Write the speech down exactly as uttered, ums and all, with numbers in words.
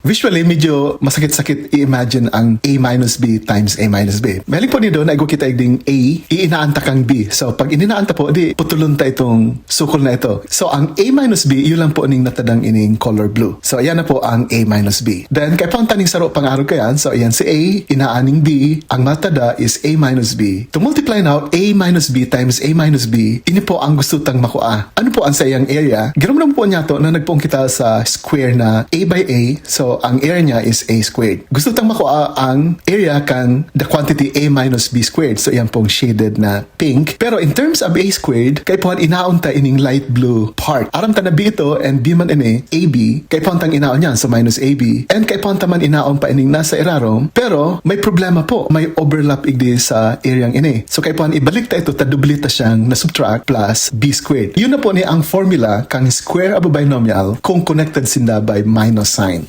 Visually, medyo masakit-sakit i-imagine ang A minus B times A minus B. Mahilig po nido na igwa kita igding A, iinaan ta kang B. So, pag ininaan ta po, di putulon ta itong sukol na ito. So, ang A minus B, iyo lang po ning natadang ining color blue. So, ayan na po ang A minus B. Then, kaipuhan ta ning saro pang arog kayan. So, ayan si A, inaan ning B. Ang matada is A minus B. To multiply now, A minus B times A minus B, ini po ang gusto tang makua. Ano po ang saiyang area? Giramdam po niya to na nagpoon kita sa square na A by A. So, ang area niya is A squared. Gusto tang makua ang area kan the quantity A minus B squared. So, yan pong shaded na pink. Pero in terms of A squared, kaipuhan inaon ta ining light blue part. Aram ta na B ito and B man ini, A B. Kaipuhan tang inaon yan. So, minus A B. And kaipuhan ta man inaon pa ining nasa irarom. Pero, may problema po. May overlap igdi sa area ini. So, kaipuhan ibalik ta ito, ta doble ta siyang na-subtract plus B squared. Yun na po ni ang formula kang square of a binomial kung connected sinda by minus sign.